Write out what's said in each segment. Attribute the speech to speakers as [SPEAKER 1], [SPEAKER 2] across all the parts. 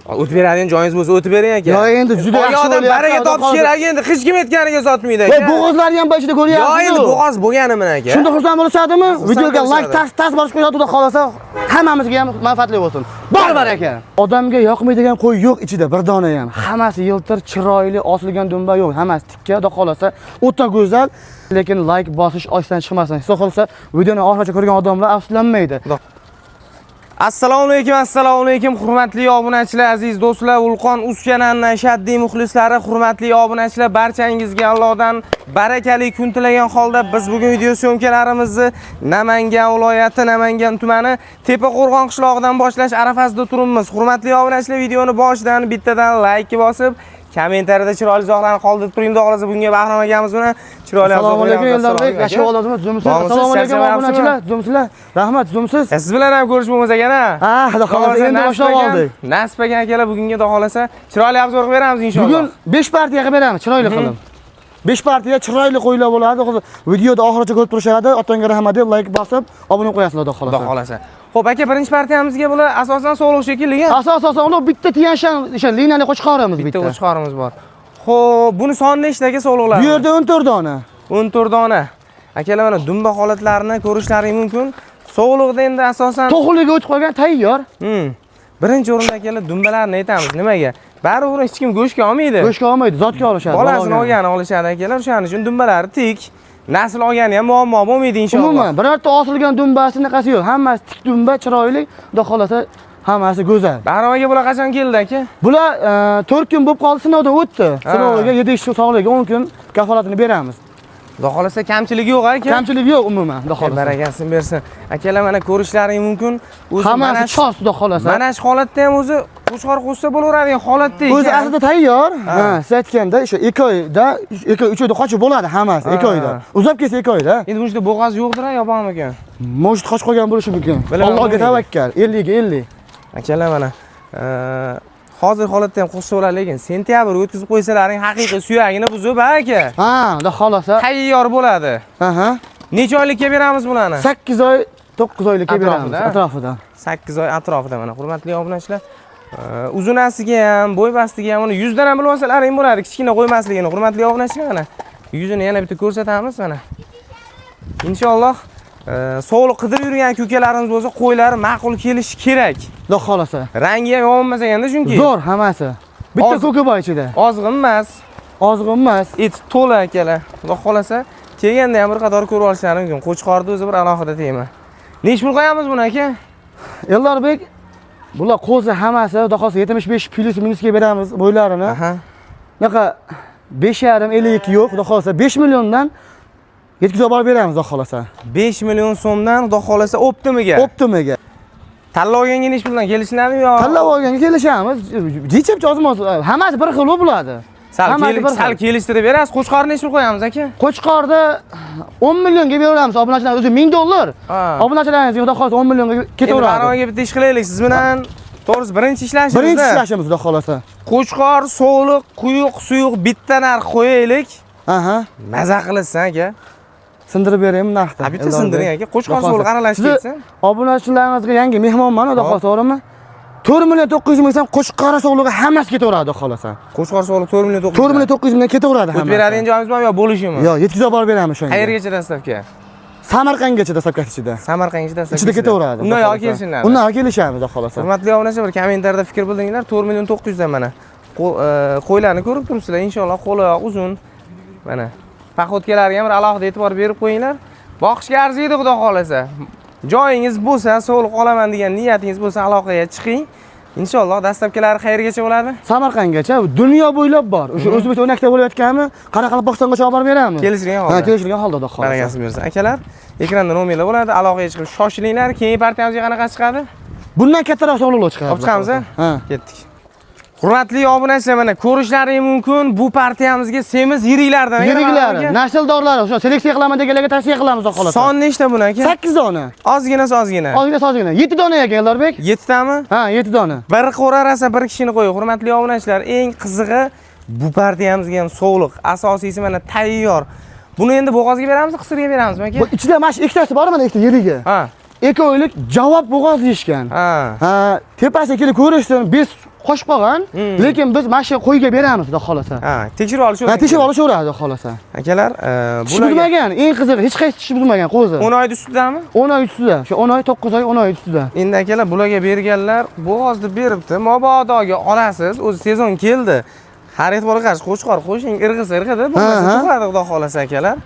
[SPEAKER 1] O'tib beradigan joyingiz bo'lsa o'tib bering aka.
[SPEAKER 2] Yo, endi juda
[SPEAKER 1] Olgan
[SPEAKER 2] yaxshi
[SPEAKER 1] odam
[SPEAKER 2] bo'lyapti,
[SPEAKER 1] baraka
[SPEAKER 2] xudo
[SPEAKER 1] topish
[SPEAKER 2] xohlasa.
[SPEAKER 1] kerak endi, hech kim aytganiga sotmaydi
[SPEAKER 2] Voy,
[SPEAKER 1] aka.
[SPEAKER 2] bo'g'ozlarni ham ichida
[SPEAKER 1] Yo,
[SPEAKER 2] ko'ryapsiz.
[SPEAKER 1] endi bo'g'oz bo'lgani bilan aka.
[SPEAKER 2] Shunda xursand bo'lishadimi? Videoga
[SPEAKER 1] bo'lishadi.
[SPEAKER 2] like tas tas bosib qo'yadi, xudo xohlasa hammamizga ham manfaatli bo'lsin. Bor baraka. Odamga yoqmaydigan qo'y yo'q ichida bir dona ham. Hammasi yiltir, chiroyli, osilgan dumba yo'q. Hammasi tikka, xudo xohlasa o'ta go'zal. Lekin like bosish osdan chiqmasin. Xudo xohlasa videoni oxirigacha ko'rgan odamlar afsuslanmaydi.
[SPEAKER 1] Assalomu alaykum, assalomu alaykum hurmatli obunachilar, aziz do'stlar, Ulqon uz kanalining ashaddiy muxlislari, hurmatli obunachilar, barchangizga Allohdan barakali kun tilagan holda biz bugun video syomkalarimizni Namangan viloyati, Namangan tumani Tepaqo'rg'on qishlog'idan boshlash arafasida turibmiz. Hurmatli obunachilar, videoni boshidan bittadan like bosib, kommentariyada chiroyli izohlarni qoldirib turing, xudo xohlasa bunga Bahrom akamiz bilan chiroyli
[SPEAKER 2] Assalomu alaykum
[SPEAKER 1] beramiz.
[SPEAKER 2] Eldorbek,
[SPEAKER 1] Assalomu
[SPEAKER 2] yaxshi
[SPEAKER 1] alaykum.
[SPEAKER 2] oldingizmi? Zoomsiz.
[SPEAKER 1] Bormisiz?
[SPEAKER 2] Assalomu alaykum
[SPEAKER 1] Charchamayapsizmi?
[SPEAKER 2] obunachilar, zoomsizlar. Rahmat, zoomsiz.
[SPEAKER 1] Siz bilan ham ko'rishib bo'lmasa ekan a?
[SPEAKER 2] Ha, xudo xohlasa endi boshlab oldik.
[SPEAKER 1] Nasib ekan akalar, bugunga xudo xohlasa chiroyli обзор qilib beramiz inshaalloh.
[SPEAKER 2] Bugun 5 partiya qilib beramiz, chiroyli qilib. 5 partiya chiroyli qo'ylar bo'ladi. Hozir videoda oxirigacha ko'rib turishadi. Otangga rahmat deb like bosib, obuna qo'yasizlar xudo
[SPEAKER 1] Xudo
[SPEAKER 2] xohlasa.
[SPEAKER 1] xohlasa. Xo'p, aka, birinchi partiyamizga bular asosan sog'liq shekilli, a?
[SPEAKER 2] Asosan ular bitta tiyanshan, o'sha liniyali qo'chqorimiz
[SPEAKER 1] Bitta
[SPEAKER 2] bitta.
[SPEAKER 1] qo'chqorimiz bor. Xo'p, buni soni nechta aka sog'liqlar?
[SPEAKER 2] Bu yerda 14 dona.
[SPEAKER 1] 14 dona. Akalar, mana dumba holatlarini ko'rishlaring mumkin. Sog'liqda endi asosan
[SPEAKER 2] To'g'riga o'tib qolgan tayyor.
[SPEAKER 1] Birinchi o'rinda akalar dumbalarni aytamiz. Nimaga? Baribir hech kim go'shtga olmaydi.
[SPEAKER 2] Go'shtga olmaydi, zotga olishadi.
[SPEAKER 1] Bolasini
[SPEAKER 2] bola
[SPEAKER 1] olgani olishadi akalar. O'shaning uchun dumbalari tik. Nasl olgani ham muammo bo'lmaydi inshaalloh.
[SPEAKER 2] Umuman birorta osilgan dumbasi naqasi yo'q. Hammasi tik dumba, chiroyli. Xudo xohlasa hammasi go'zal.
[SPEAKER 1] Bahrom aka, bular qachon keldi aka?
[SPEAKER 2] Bular 4 kun bo'lib qoldi, sinovdan o'tdi.
[SPEAKER 1] Ha.
[SPEAKER 2] Sinoviga 7 ish sog'ligiga 10 kun kafolatini beramiz.
[SPEAKER 1] Xudo xohlasa kamchiligi yo'q aka.
[SPEAKER 2] Kamchilik yo'q umuman, xudo xohlasa.
[SPEAKER 1] Barakasini bersin. Akalar, mana ko'rishlaring mumkin. O'zi
[SPEAKER 2] Hammasi
[SPEAKER 1] mana
[SPEAKER 2] chos, xudo xohlasa.
[SPEAKER 1] Mana shu holatda ham o'zi qo'chqor qo'shsa bo'laveradigan holatda ekan.
[SPEAKER 2] O'zi aslida tayyor. Ha, siz aytganda o'sha 2 oyda, 2 oy, 3 oyda qochib bo'ladi hammasi, 2 oyda. Uzab kelsa 2 oyda.
[SPEAKER 1] Endi bu ishda bo'g'oz yo'qdir, yo bormikan?
[SPEAKER 2] Может qochib qolgan bo'lishi mumkin.
[SPEAKER 1] Bilaman,
[SPEAKER 2] Allohga
[SPEAKER 1] bilmaydi.
[SPEAKER 2] tavakkal, 50 ga 50.
[SPEAKER 1] Akalar, mana hozir holatda ham qo'shsa bo'ladi, lekin sentyabr o'tkazib qo'ysalaring haqiqiy suyagini buzib aka.
[SPEAKER 2] Ha, xudo xohlasa.
[SPEAKER 1] Tayyor bo'ladi.
[SPEAKER 2] Aha.
[SPEAKER 1] Necha oylikka beramiz bularni?
[SPEAKER 2] 8 oy, 9 oylikka beramiz
[SPEAKER 1] Atrofida?
[SPEAKER 2] atrofida.
[SPEAKER 1] 8 oy atrofida mana hurmatli obunachilar. Uzunasiga ham, bo'y bastiga ham uni yuzdan ham bilib olsalaring bo'ladi, kichkina qo'ymasligini. Hurmatli obunachilar, mana yuzini yana bitta ko'rsatamiz mana. Inshaalloh sog'liq qidirib yurgan aka-ukalarimiz bo'lsa, qo'ylari ma'qul kelishi kerak.
[SPEAKER 2] Xudo xohlasa.
[SPEAKER 1] Rangi ham yomon emas ekanda chunki.
[SPEAKER 2] Zo'r hammasi. Bitta ko'ki bor ichida.
[SPEAKER 1] Ozg'in emas,
[SPEAKER 2] Ozg'in emas.
[SPEAKER 1] eti to'la akalar. Xudo xohlasa kelganda ham bir qator ko'rib olishlari mumkin. Qo'chqorni o'zi bir alohida tema. Nechi pul qo'yamiz buni aka?
[SPEAKER 2] Eldorbek, bular qo'zi hammasi xudo xohlasa 75 plus minusga beramiz bo'ylarini.
[SPEAKER 1] Aha.
[SPEAKER 2] Bunaqa 5,5 52 yo'q, xudo xohlasa 5 milliondan yetkazib olib beramiz xudo xohlasa.
[SPEAKER 1] 5 million so'mdan xudo xohlasa оптом iga.
[SPEAKER 2] Оптом iga.
[SPEAKER 1] Tanlab olganga nechi puldan kelishiladimi yo?
[SPEAKER 2] Tanlab olganga kelishamiz. Nechimcha ozmoz, hammasi bir xil bo'ladi.
[SPEAKER 1] Sal
[SPEAKER 2] Hammasi bir xil.
[SPEAKER 1] sal kelishtirib berasiz. Qo'chqorni nechi pul qo'yamiz aka?
[SPEAKER 2] Qo'chqorda 10 millionga beraveramiz obunachilar o'zi 1000 dollar.
[SPEAKER 1] Ha.
[SPEAKER 2] Obunachilarimizga xudo xohlasa 10 millionga
[SPEAKER 1] Endi
[SPEAKER 2] ketaveradi.
[SPEAKER 1] Bahrom bitta ish qilaylik siz bilan. To'g'risi birinchi ishlashimiz.
[SPEAKER 2] Birinchi ishlashimiz xudo xohlasa.
[SPEAKER 1] Qo'chqor, sog'liq, quyuq, suyuq bitta narx qo'yaylik.
[SPEAKER 2] Aha.
[SPEAKER 1] Maza qilsin aka.
[SPEAKER 2] Sindirib beraymi narxni?
[SPEAKER 1] Ha, bitta sindiring aka. Qo'chqor
[SPEAKER 2] Xudo
[SPEAKER 1] sog'liq
[SPEAKER 2] xohlasa.
[SPEAKER 1] aralashib
[SPEAKER 2] Sizni
[SPEAKER 1] ketsin.
[SPEAKER 2] Obunachilarimizga yangi mehmonman xudo
[SPEAKER 1] Hop.
[SPEAKER 2] xohlasa, to'g'rimi? 4 million 900 ming so'm qo'chqor sog'lig'i hammasi ketaveradi xudo xohlasa.
[SPEAKER 1] Qo'chqor sog'liq 4 million 900.
[SPEAKER 2] 4 million 900 mingdan ketaveradi
[SPEAKER 1] O'tib
[SPEAKER 2] hammasi.
[SPEAKER 1] beradigan joyimiz bormi yo bo'lishimi?
[SPEAKER 2] Yo'q, yetkazib olib beramiz shunga.
[SPEAKER 1] Qayergacha доставка?
[SPEAKER 2] Samarqandgacha доставка si ichida.
[SPEAKER 1] Samarqandgacha доставка.
[SPEAKER 2] Ichida ketaveradi.
[SPEAKER 1] Undan
[SPEAKER 2] xudo
[SPEAKER 1] yo'q
[SPEAKER 2] xohlasa.
[SPEAKER 1] kelsinlar.
[SPEAKER 2] Undan yo'q kelishamiz xudo xohlasa.
[SPEAKER 1] Hurmatli obunachilar, bir kommentariyada fikr bildiringlar. 4 million 900 dan mana. Qo'ylarni ko'rib turibsizlar. Inshaalloh qo'li oyoq uzun. Mana походка larga ham bir alohida e'tibor berib qo'yinglar. Boqishga arziydi xudo xohlasa. Joyingiz bo'lsa, sog'liq olaman degan niyatingiz bo'lsa, aloqaga chiqing. Inshaalloh доставка lari qayergacha bo'ladi?
[SPEAKER 2] Samarqandgacha dunyo bo'ylab bor. O'sha O'zbekiston 12 ta bo'layotganmi? Qoraqalpog'istongacha olib borib beramiz.
[SPEAKER 1] Kelishilgan holda.
[SPEAKER 2] Ha, kelishilgan holda xudo xohlasa.
[SPEAKER 1] Barakasini bersin. Akalar, ekranda nomerlar bo'ladi. Aloqaga chiqib shoshilinglar. Keyingi partiyamizga qanaqa chiqadi?
[SPEAKER 2] Bundan kattaroq sog'liqlar chiqadi.
[SPEAKER 1] Olib chiqamiz, a?
[SPEAKER 2] Ha.
[SPEAKER 1] Ketdik. Hurmatli obunachilar, mana ko'rishlaring mumkin. Bu partiyamizga semiz yiriklardan.
[SPEAKER 2] Yiriklari, nasldorlari, o'sha seleksiya qilaman deganlarga tavsiya qilamiz xudo xohlasa.
[SPEAKER 1] Son nechta buni aka?
[SPEAKER 2] 8 dona.
[SPEAKER 1] Ozgina, ozgina.
[SPEAKER 2] Ozgina ozgina. 7 dona ekan Eldorbek.
[SPEAKER 1] 7 tami?
[SPEAKER 2] Ha, 7 dona.
[SPEAKER 1] Bir qo'ra rosa bir kishini qo'y. Hurmatli obunachilar, eng qizig'i bu partiyamizga ham sovliq. Asosiysi mana tayyor. Buni endi bo'g'ozga beramizmi, qisirga beramizmi aka?
[SPEAKER 2] Bu ichida mana shu ikkitasi bor mana ikkita yirigi.
[SPEAKER 1] Ha.
[SPEAKER 2] Eki oylik javob bo'g'oz deyishgan.
[SPEAKER 1] Ha.
[SPEAKER 2] Ha, tepasiga kelib ko'rishsin, 5 Qo'shib qolgan, lekin biz mana shu qo'yga beramiz, xudo xolasa.
[SPEAKER 1] Ha, tekshirib olish.
[SPEAKER 2] Ha, tekshirib olishaveradi, xudo xolasa.
[SPEAKER 1] Akalar,
[SPEAKER 2] Tish
[SPEAKER 1] bularga
[SPEAKER 2] buzmagan, eng qizig'i hech qaysi tish buzmagan qo'zi.
[SPEAKER 1] 10 oyni ustidami?
[SPEAKER 2] 10 oy ustida. Shu 10 oy, 9 oy, 10 oy ustida.
[SPEAKER 1] Endi akalar, bularga berganlar bo'g'ozni beribdi. Mabodoga olasiz, o'zi sezon keldi. Har e'tiborga qarshi qo'chqor qo'shing, irg'isa irg'idi, bo'lmasa tug'adi, xudo xolasa akalar.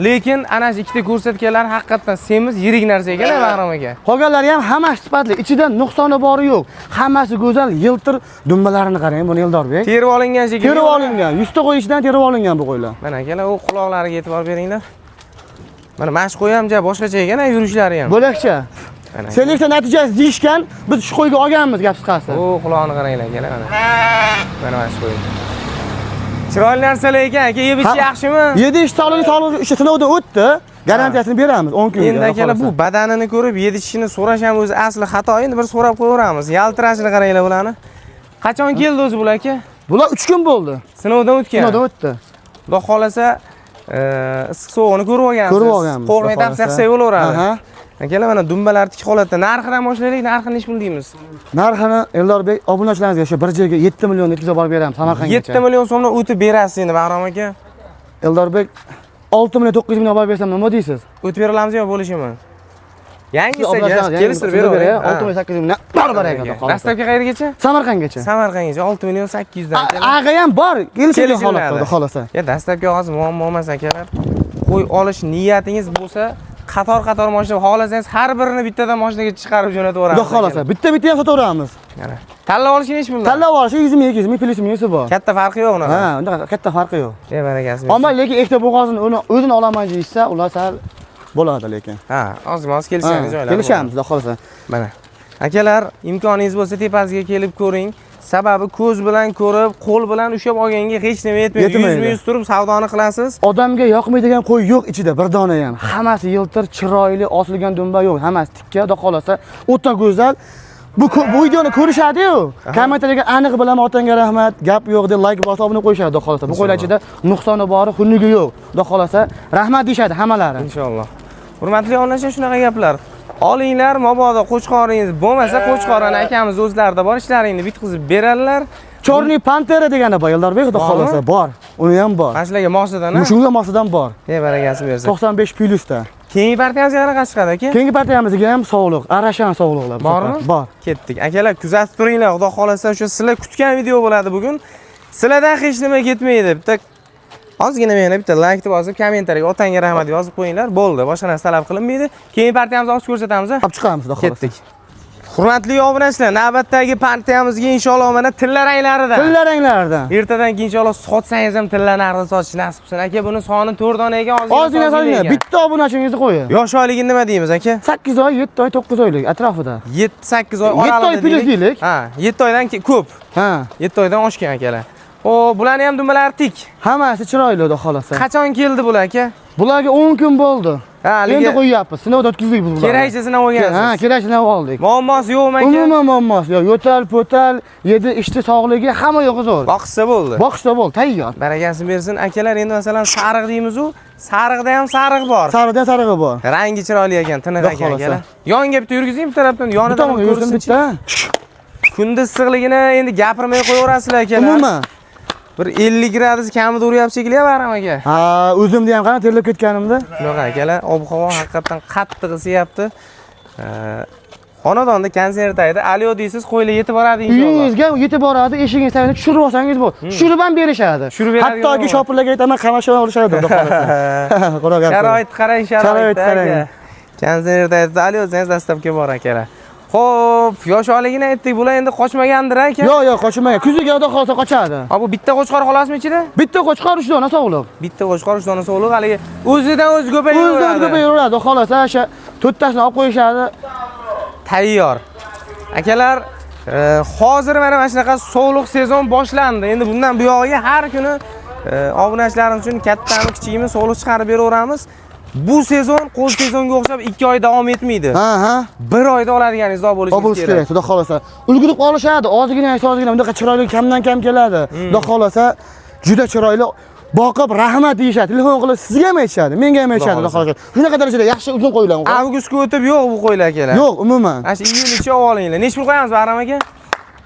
[SPEAKER 1] Lekin ana shu ikkita ko'rsatganlar haqiqatdan semiz, yirik narsa ekan, Bahrom aka.
[SPEAKER 2] Qolganlari ham hammasi sifatli, ichida nuqsoni bori yo'q. Hammasi go'zal, yiltir dumbalarini qarang, buni Eldorbek.
[SPEAKER 1] Terib olingan shekilli.
[SPEAKER 2] Terib olingan, 100 ta qo'y ichidan terib olingan bu qo'ylar.
[SPEAKER 1] Mana akalar, u quloqlariga e'tibor beringlar. Mana shu qo'y ham ja boshqacha ekan, yurishlari ham.
[SPEAKER 2] Bo'lakcha.
[SPEAKER 1] Mana.
[SPEAKER 2] Seleksiya natijasi deyishgan, biz shu qo'yga olganmiz, gap qisqasi.
[SPEAKER 1] U quloqni qaranglar akalar, mana. Mana mana shu qo'y. Chiroyli narsalar ekan, aka, yeb ichish yaxshimi?
[SPEAKER 2] Yedi ish sog'lig'i sog'lig'i o'sha sinovdan o'tdi. Garantiyasini beramiz 10 kunga.
[SPEAKER 1] Endi akalar, bu badanini ko'rib yedishini so'rash ham o'zi asli xato. Endi bir so'rab qo'yaveramiz. Yaltirashini qaranglar bularni. Qachon keldi o'zi bular aka?
[SPEAKER 2] Bular 3 kun bo'ldi.
[SPEAKER 1] Sinovdan o'tgan.
[SPEAKER 2] Sinovdan o'tdi.
[SPEAKER 1] Xudo xolasa, issiq sovuqini ko'rib olgansiz.
[SPEAKER 2] Ko'rib olganmiz.
[SPEAKER 1] Qo'rqmay tavsiya qilsak bo'laveradi.
[SPEAKER 2] Aha.
[SPEAKER 1] Akalar, mana dumbalar tik holatda. Narxidan boshlaylik, narxini nechi pul deymiz?
[SPEAKER 2] Narxini Eldorbek obunachilarimizga shu bir joyga 7 million yetkazib olib beramiz Samarqandgacha.
[SPEAKER 1] 7 million so'mdan o'tib berasiz endi Bahrom aka.
[SPEAKER 2] Eldorbek 6 million 900 ming olib bersam nima deysiz?
[SPEAKER 1] O'tib bera olamizmi yo bo'lishimi? Yangisi
[SPEAKER 2] Obunachilarimiz
[SPEAKER 1] kelishtirib beraver.
[SPEAKER 2] 6 million 800 ming barobar ekan.
[SPEAKER 1] Dastlabki qayergacha?
[SPEAKER 2] Samarqandgacha.
[SPEAKER 1] Samarqandgacha 6 million 800 dan.
[SPEAKER 2] Ag'a ham bor, kelishilgan holatda, xudo xolasa.
[SPEAKER 1] Ya dastlabki hozir muammo emas akalar. Qo'y olish niyatingiz bo'lsa, qator-qator mashina xohlasangiz har birini bittadan mashinaga chiqarib jo'natib yuboramiz.
[SPEAKER 2] Xudo xolasa, bitta-bitta ham sotaveramiz.
[SPEAKER 1] Mana. Tanlab olish nechi puldan?
[SPEAKER 2] Tanlab olish 100 ming, 200 ming, plyusi minusi bor.
[SPEAKER 1] Katta farqi yo'q unaqa.
[SPEAKER 2] Ha, undaqa katta farqi yo'q.
[SPEAKER 1] E, barakasi.
[SPEAKER 2] Ammo lekin ikkita bo'g'ozini uni o'zini olaman deyishsa, ular sal bo'ladi lekin.
[SPEAKER 1] Ha, ozgina kelishgan joylar.
[SPEAKER 2] Kelishamiz, xudo xolasa.
[SPEAKER 1] Mana. Akalar, imkoningiz bo'lsa tepasiga kelib ko'ring. Sababi ko'z bilan ko'rib, qo'l bilan ushlab olganga hech nima yetmaydi. 100-100 turib savdoni qilasiz.
[SPEAKER 2] Odamga yoqmaydigan qo'y yo'q ichida, bir dona ham. Hammasi yiltir, chiroyli, osilgan dumba yo'q, hammasi tikka, xudo xolasa, o'ta go'zal. Bu videoni ko'rishadi-yu. Kommentariyaga aniq bilaman, otangga rahmat, gap yo'q deb like bosib obuna qo'yishadi, xudo xolasa. Bu qo'ylar ichida nuqsoni bori, xunnugi yo'q. Xudo xolasa, rahmat deyishadi hammalari.
[SPEAKER 1] Inshaalloh. Hurmatli onajon, shunaqa gaplar. Olinglar, mabodo qo'chqoringiz bo'lmasa, qo'chqorani akamiz o'zlarida bor, ishlaringni bitqizib beradilar.
[SPEAKER 2] Chorniy pantera degani bor, Eldorbek, xudo xolasa, bor. Uni ham bor.
[SPEAKER 1] Mana shularga mosidan, ha?
[SPEAKER 2] Shunga mosidan bor.
[SPEAKER 1] E, barakasi bersin.
[SPEAKER 2] 95 plyusda.
[SPEAKER 1] Keyingi partiyamizga qanaqa chiqadi aka?
[SPEAKER 2] Keyingi partiyamizga ham sovliq, arashan sovliqlar.
[SPEAKER 1] Bormi?
[SPEAKER 2] Bor.
[SPEAKER 1] Ketdik. Akalar, kuzatib turinglar, xudo xolasa o'sha sizlar kutgan video bo'ladi bugun. Sizlardan hech nima ketmaydi. Bitta ozgina meni bitta like deb bosib, kommentariyaga otangga rahmat yozib qo'yinglar. Bo'ldi, boshqa narsa talab qilinmaydi. Keyingi partiyamizni ochib ko'rsatamiz.
[SPEAKER 2] Olib chiqamiz, xudo xolasa.
[SPEAKER 1] Ketdik. Hurmatli obunachilar, navbatdagi partiyamizga inshaalloh mana tilla ranglaridan.
[SPEAKER 2] Tilla ranglaridan.
[SPEAKER 1] Ertadan keyin inshaalloh sotsangiz ham tilla narxida sotish nasib qilsin. Aka, buni soni 4 dona ekan,
[SPEAKER 2] ozgina ozgina bitta obunachingizni qo'ying.
[SPEAKER 1] Yosh oyligini nima deymiz aka?
[SPEAKER 2] 8 oy, 7 oy, 9 oylik atrofida.
[SPEAKER 1] 7-8 oy
[SPEAKER 2] 7 oy plyus deylik.
[SPEAKER 1] Ha, 7 oydan ko'p.
[SPEAKER 2] Ha.
[SPEAKER 1] 7 oydan oshgan akalar. O, bularni ham dumbalari tik.
[SPEAKER 2] Hammasi chiroyli, xudo xolasa.
[SPEAKER 1] Qachon keldi bular aka?
[SPEAKER 2] Bularga 10 kun bo'ldi.
[SPEAKER 1] Ha,
[SPEAKER 2] endi qo'yyapmiz. Sinovdan o'tkazdik biz bularni.
[SPEAKER 1] Kerakchasini olgansiz.
[SPEAKER 2] Ha, kerakchasini oldik.
[SPEAKER 1] Muammosi yo'qmi aka?
[SPEAKER 2] Umuman muammosi yo'q. Yo'tal, po'tal, yedi, ichdi, sog'ligi hamma yo'g'i zo'r.
[SPEAKER 1] Boqishsa bo'ldi.
[SPEAKER 2] Boqishsa bo'ldi, tayyor.
[SPEAKER 1] Barakasini bersin. Akalar, endi masalan sariq deymiz-u, sariqda ham sariq bor.
[SPEAKER 2] Sariqda ham sarig'i bor.
[SPEAKER 1] Rangi chiroyli ekan, tiniq ekan akalar. Yonga bitta yurgizing, bir tarafdan yonidan
[SPEAKER 2] ko'rsin bitta.
[SPEAKER 1] Kunda issiqligini endi gapirmay qo'yaverasizlar akalar.
[SPEAKER 2] Umuman
[SPEAKER 1] bir 50 gradus kamida uryapti shekilli Bahrom aka.
[SPEAKER 2] Ha, o'zimni ham qana terlab ketganimda.
[SPEAKER 1] Shunaqa akalar, ob-havo haqiqatan qattiq isiyapti. Xonadonda konsert aydi, alyo deysiz, qo'ylar yetib boradi inshaalloh.
[SPEAKER 2] Uyingizga yetib boradi, eshigingiz tagida tushirib olsangiz bo'ldi. Tushirib ham berishadi. Hattoki shopirlarga aytaman, qamashib ham olishadi, xudo xolasa.
[SPEAKER 1] Sharoit qarang, sharoit qarang. Konsert aydi, alyo desangiz dastlabki bor akalar. Xo'p, yosh oyligini aytdik, bular endi qochmagandir aka?
[SPEAKER 2] Yo'q, yo'q, qochmagan. Kuziga xudo xolasa qochadi.
[SPEAKER 1] Ha, bu bitta qo'chqor xolosmi ichida?
[SPEAKER 2] Bitta qo'chqor 3 dona sog'liq.
[SPEAKER 1] Bitta qo'chqor 3 dona sog'liq, haligi o'zidan o'zi ko'payaveradi.
[SPEAKER 2] O'zidan o'zi ko'payaveradi, xudo xolasa, o'sha to'rttasini olib qo'yishadi.
[SPEAKER 1] Tayyor. Akalar, hozir mana shunaqa sovliq sezon boshlandi. Endi bundan buyog'iga har kuni obunachilarimiz uchun kattami, kichikmi sovliq chiqarib beraveramiz. Bu sezon qo'sh sezonga o'xshab 2 oy davom etmaydi.
[SPEAKER 2] Ha, ha.
[SPEAKER 1] 1 oyda oladigan izoh bo'lishi
[SPEAKER 2] kerak, xudo xolasa. Ulgurib olishadi, ozgina, ozgina bundaqa chiroyli kamdan kam keladi. Xudo xolasa, juda chiroyli boqib rahmat deyishadi. Telefon qilib sizga ham aytishadi, menga ham aytishadi, xudo xolasa. Shunaqa darajada yaxshi uzun qo'ylar.
[SPEAKER 1] Avgustga o'tib yo'q bu qo'ylar akalar.
[SPEAKER 2] Yo'q, umuman.
[SPEAKER 1] Mana shu iyul ichi olinglar. Necha pul qo'yamiz Bahrom aka?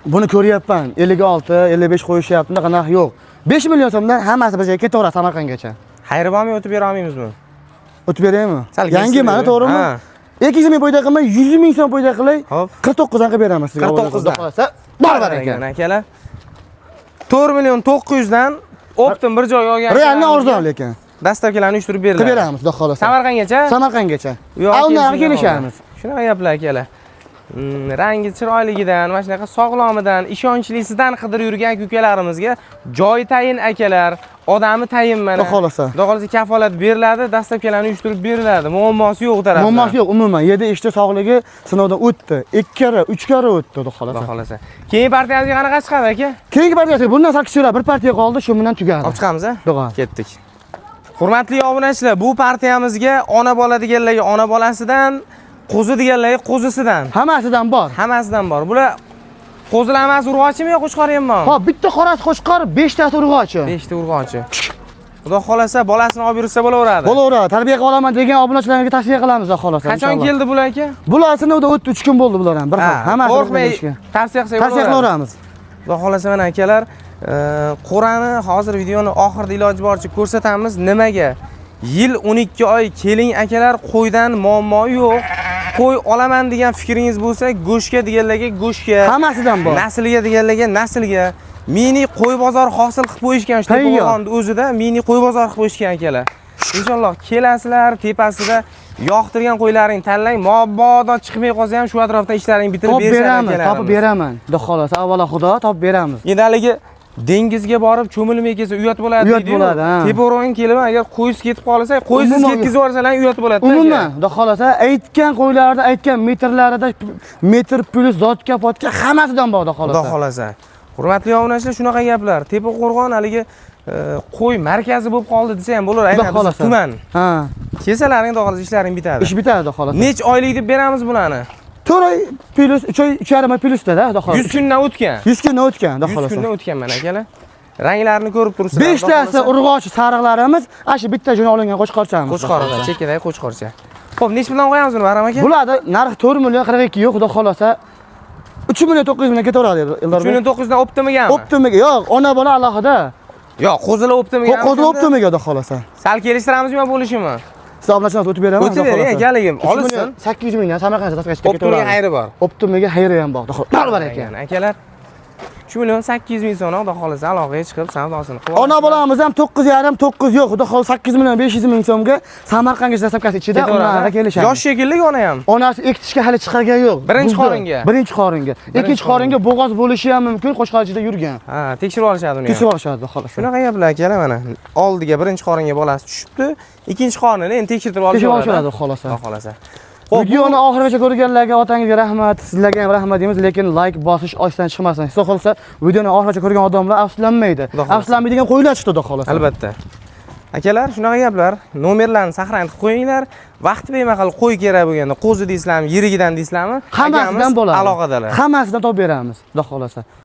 [SPEAKER 2] Buni ko'ryapman. 56, 55 qo'yishyapti. Unaqa narx yo'q. 5 million so'mdan hammasi bir joyga ketaveradi Samarqandgacha.
[SPEAKER 1] Xayri bormi, o'tib bera olmaymizmi?
[SPEAKER 2] O'tib beraymi?
[SPEAKER 1] Sal
[SPEAKER 2] Yangi mana, to'g'rimi?
[SPEAKER 1] Ha.
[SPEAKER 2] 200 ming foyda qilmay, 100 ming so'm foyda qilay.
[SPEAKER 1] Hop.
[SPEAKER 2] 49 dan qilib beramiz sizga.
[SPEAKER 1] 49 dan.
[SPEAKER 2] Xudo xohlasa, bor baraka.
[SPEAKER 1] Akalar. 4 million 900 dan оптом bir joyga olgan.
[SPEAKER 2] Реально arzon lekin.
[SPEAKER 1] Доставка larni uyushtirib beriladi.
[SPEAKER 2] Qilib beramiz, xudo xohlasa.
[SPEAKER 1] Samarqandgacha?
[SPEAKER 2] Samarqandgacha.
[SPEAKER 1] U yoqqa
[SPEAKER 2] Undan
[SPEAKER 1] kelishamiz.
[SPEAKER 2] kelishamiz.
[SPEAKER 1] Shunaqa gaplar akalar. Rangi chiroyligidan, mana shunaqa sog'lomidan, ishonchlisidan qidirib yurgan ukalarimizga joyi tayin akalar, odami tayin mana.
[SPEAKER 2] Xudo xohlasa.
[SPEAKER 1] Xudo xohlasa kafolat beriladi, доставка larni uyushtirib beriladi. Muammosi yo'q u tarafda.
[SPEAKER 2] Muammosi yo'q umuman. Yedi ishda sog'ligi sinovdan o'tdi. 2 karra, 3 karra o'tdi, xudo
[SPEAKER 1] Xudo
[SPEAKER 2] xohlasa.
[SPEAKER 1] xohlasa. Keyingi partiyamizga qanaqa chiqadi aka?
[SPEAKER 2] Keyingi partiyasi bundan sal kichikroq bir partiya qoldi, shu bilan tugadi.
[SPEAKER 1] Olib chiqamiz a?
[SPEAKER 2] Xudo.
[SPEAKER 1] Ketdik. Hurmatli obunachilar, bu partiyamizga ona bola deganlarga ona bolasidan, qo'zi deganlarga qo'zisidan,
[SPEAKER 2] Hammasidan bor.
[SPEAKER 1] Hammasidan bor. Bular qo'zilar hammasi urg'ochimi yo qo'chqor ham bormi?
[SPEAKER 2] Hop, bitta qorasi qo'chqor, 5 tasi urg'ochi.
[SPEAKER 1] 5 ta urg'ochi. Xudo xohlasa bolasini olib yursa bo'laveradi.
[SPEAKER 2] Bo'laveradi. Tarbiya qila olaman degan obunachilarga tavsiya qilamiz, xudo xohlasa.
[SPEAKER 1] Qachon
[SPEAKER 2] inshaalloh.
[SPEAKER 1] Keldi bular aka?
[SPEAKER 2] Bular sinovdan o'tdi, 3 kun bo'ldi bular ham. Bir xil. Hammasi bir xil
[SPEAKER 1] Qo'rqmay
[SPEAKER 2] ishga.
[SPEAKER 1] Tavsiya qilsak
[SPEAKER 2] Tavsiya qilaveramiz.
[SPEAKER 1] Xudo xohlasa mana akalar, qo'rani hozir videoni oxirida iloji boricha ko'rsatamiz. Nimaga? Yil 12 oy keling akalar, qo'ydan muammo yo'q. Qo'y olaman degan fikringiz bo'lsa, go'shtga deganlarga go'shtga,
[SPEAKER 2] Hammasidan bor.
[SPEAKER 1] Naslga deganlarga naslga. Mini qo'y bozor hosil qilib qo'yishgan shu
[SPEAKER 2] Tayyor.
[SPEAKER 1] Tepaqo'rg'onni o'zida mini qo'y bozor qilib qo'yishgan akalar. Inshaalloh kelasizlar, tepasida yoqtirgan qo'ylaringni tanlang, mabodo chiqmay qolsa ham shu atrofdan ishlaringni bitirib
[SPEAKER 2] Topib
[SPEAKER 1] berishadi
[SPEAKER 2] beramiz,
[SPEAKER 1] akalarimiz.
[SPEAKER 2] topib beraman. Xudo xohlasa, avvalo Xudo topib beramiz.
[SPEAKER 1] Endi haligi dengizga borib cho'milmay kelsa uyat bo'ladi
[SPEAKER 2] Uyat
[SPEAKER 1] deydi-yu.
[SPEAKER 2] bo'ladi, ha.
[SPEAKER 1] Tepaqo'rg'onga kelib agar qo'ysiz ketib qolsa, qo'ysiz
[SPEAKER 2] Umuman
[SPEAKER 1] ketkazib yuborsalar uyat bo'ladi.
[SPEAKER 2] Umuman, xudo xohlasa, aytgan qo'ylarida, aytgan metrlarida metr plyus zotga potga hammasidan bor, xudo
[SPEAKER 1] Xudo
[SPEAKER 2] xohlasa.
[SPEAKER 1] xohlasa. Hurmatli obunachilar, shunaqa gaplar. Tepaqo'rg'on haligi qo'y markazi bo'lib qoldi desa ham bo'lar.
[SPEAKER 2] Xudo
[SPEAKER 1] Aynan bizning
[SPEAKER 2] xohlasa.
[SPEAKER 1] tuman.
[SPEAKER 2] Ha,
[SPEAKER 1] Kelsalaring xudo xohlasa ishlaring bitadi.
[SPEAKER 2] Ish bitadi, xudo xohlasa.
[SPEAKER 1] Nech oylik deb beramiz bularni?
[SPEAKER 2] 4 oy plyus 3 oy, 3,5 oy plyusda, xudo xohlasa.
[SPEAKER 1] 100 kundan o'tgan.
[SPEAKER 2] 100 kundan o'tgan, xudo
[SPEAKER 1] 100
[SPEAKER 2] xohlasa.
[SPEAKER 1] Kundan o'tgan mana akalar. Ranglarini ko'rib turibsizlar.
[SPEAKER 2] 5 tasi urg'ochi sariqlarimiz, ana shu bitta jo'na olingan qo'chqorchamiz.
[SPEAKER 1] Qo'chqor, chekkadagi qo'chqorcha. Xo'p, nech puldan qo'yamiz buni, Bahrom aka?
[SPEAKER 2] Bularni narxi 4 million 42 yo'q, xudo xohlasa 3 million 900 mingdan ketaveradi Eldor.
[SPEAKER 1] 3 million 900 dan оптом igami?
[SPEAKER 2] Оптом iga yo'q, ona bola alohida.
[SPEAKER 1] Yo'q, qo'zilar оптом igami?
[SPEAKER 2] Qo'zi оптом iga xudo xohlasa.
[SPEAKER 1] Sal kelishtiramizmi bo'lishimi?
[SPEAKER 2] Siz obunachilarni o'tib beraman.
[SPEAKER 1] O'tib bering, akaligim, olishsin.
[SPEAKER 2] 800 mingdan Samarqandga tashlashga
[SPEAKER 1] Оптом iga xayri bor.
[SPEAKER 2] Оптом iga xayri ham bor. Xudo bor ekan.
[SPEAKER 1] Akalar. 3 million 800 ming so'm xudo xohlasa aloqaga chiqib savdosini qilib
[SPEAKER 2] Ona bolamiz ham 9,5 9 yo'q, xudo xohlasa 8 million 500 ming so'mga Samarqandga доставка si ichida ularga kelishadi.
[SPEAKER 1] Yosh shekilli ona ham.
[SPEAKER 2] Onasi ekitishga hali chiqargan yo'q.
[SPEAKER 1] Birinchi
[SPEAKER 2] Buzdi.
[SPEAKER 1] qoringa?
[SPEAKER 2] Birinchi qoringa. Ikkinchi qoringa bo'g'oz bo'lishi ham mumkin, qo'chqor ichida yurgan.
[SPEAKER 1] Ha, tekshirib olishadi uni ham.
[SPEAKER 2] Tekshirib olishadi, xudo xohlasa.
[SPEAKER 1] Shunaqa gaplar akalar mana. Oldiga birinchi qoringa bolasi tushibdi, ikkinchi qorinini endi tekshirtirib
[SPEAKER 2] Tekshirib
[SPEAKER 1] olishadi.
[SPEAKER 2] olishadi, xudo xohlasa.
[SPEAKER 1] Xudo xohlasa. Xo'p,
[SPEAKER 2] Videoni oxirigacha ko'rganlarga otangizga rahmat, sizlarga ham rahmat deymiz, lekin like bosish osdan chiqmasin. Xudo xohlasa, videoni oxirigacha ko'rgan odamlar afsuslanmaydi.
[SPEAKER 1] Xudo xohlasa.
[SPEAKER 2] Afsuslanmaydigan qo'ylar chiqdi, xudo xohlasa.
[SPEAKER 1] Albatta. Akalar, shunaqa gaplar, nomerlarni saqlanib qilib qo'yinglar. Vaqti bemahal qo'y kerak bo'lganda, qo'zi deysizlarmi, yirigidan deysizlarmi?
[SPEAKER 2] Hammasidan
[SPEAKER 1] Akamiz
[SPEAKER 2] bo'ladi.
[SPEAKER 1] Aloqadalar.
[SPEAKER 2] Hammasidan topib beramiz, xudo xohlasa.